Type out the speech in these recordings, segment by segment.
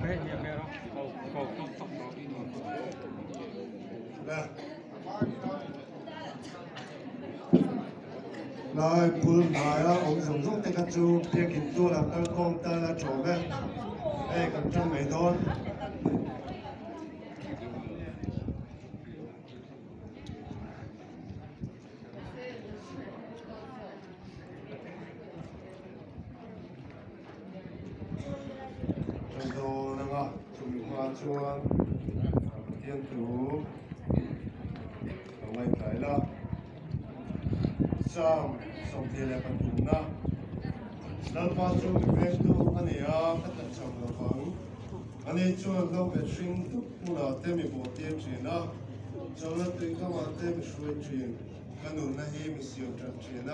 Lai bul hnaia awm zawng zawng te kha chu biakin tual ah kalkhawm tan a tawm e, hei kan tang mai dawn. Kan dawn anga chumi hma chuan Pathian thu ka ngaihtlai la. Psalm 23 na Lalpa chu mi vengtu a ni a, ka tla chho lo vang. Ani chuan lo bet hring dup hmunah te mi bawhtir thin a, chawlhna tui kamah te mi hruai thin. Ka nunna hi mi siam that thin a,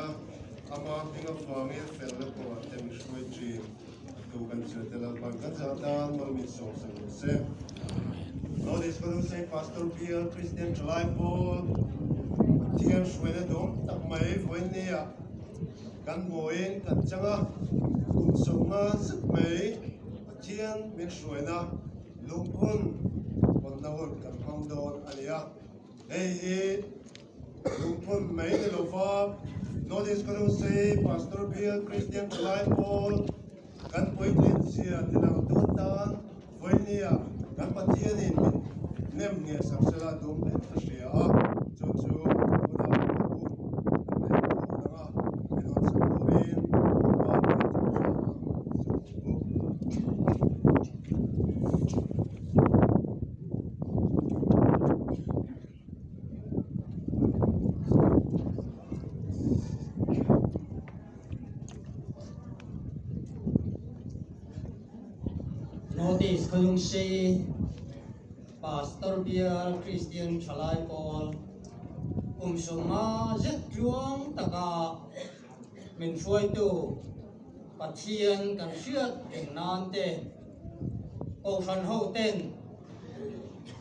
ama hming avangin felna kawngah te mi hruai thin. A tu kan zir te Lalpan kan zah tan malmin sawm sak rawh se. Lord is Kanu Sai Pastor Bial Christian Thalai Pawl Pathian hruaina dawm tak mai vawiinnia kan hmuhin kan chang a, kum sawmnga zet mai Pathian min hruaina lungphun hawnna hun kan hmang dawn a ni a. Hei hi lungphun mai ni lova North East Kanu Pastor Bial Christian Thalai Pawl kan puitlin zia tilang tu atan vawinia kan Pathianin min nem nge sak sela dum hle ka hria a, chu chu tunah ka u kan nei dawn ang a, min hawn sak turin ka pa pawh a chak hram ang chu u. Notice Khawlungsi Pastor Bial Kristian Thalai Pawl kum sawmnga zet tluang taka min hruaitu Pathian kan hriat eng nan te Kohhran ho ten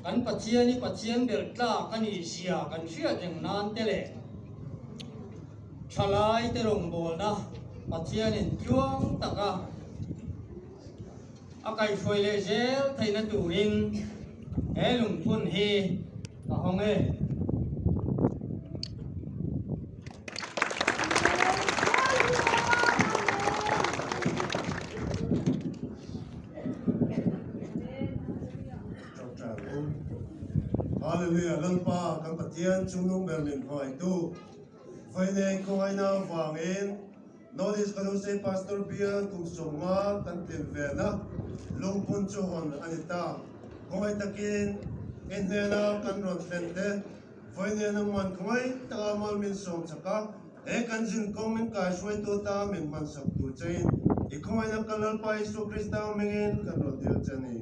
kan Pathian hi Pathian ber tlak a nih zia kan hriat reng nan te leh thalai te rawngbawlna Pathianin tluang taka a kaihhruai leh zel theihna turin he lungphun hi ka hawng e. Hallelujah Lalpa kan Pathian chungnung ber min hruaitu Vainei khawngaihna avangin North East Kalose Pastor Bial kum 50 kan tlin vena lungphun chu hawn a ni ta. Khawngaih takin i hnena kan rawn thlen te Vawinia nangman khawngaih taka mal min sawm chak a, he kan zin kawng min kaihruaitu atan min hmansak tur chein i khawngaihna ka Lalpa Isua Krista hmingin kan rawn dil che a ni.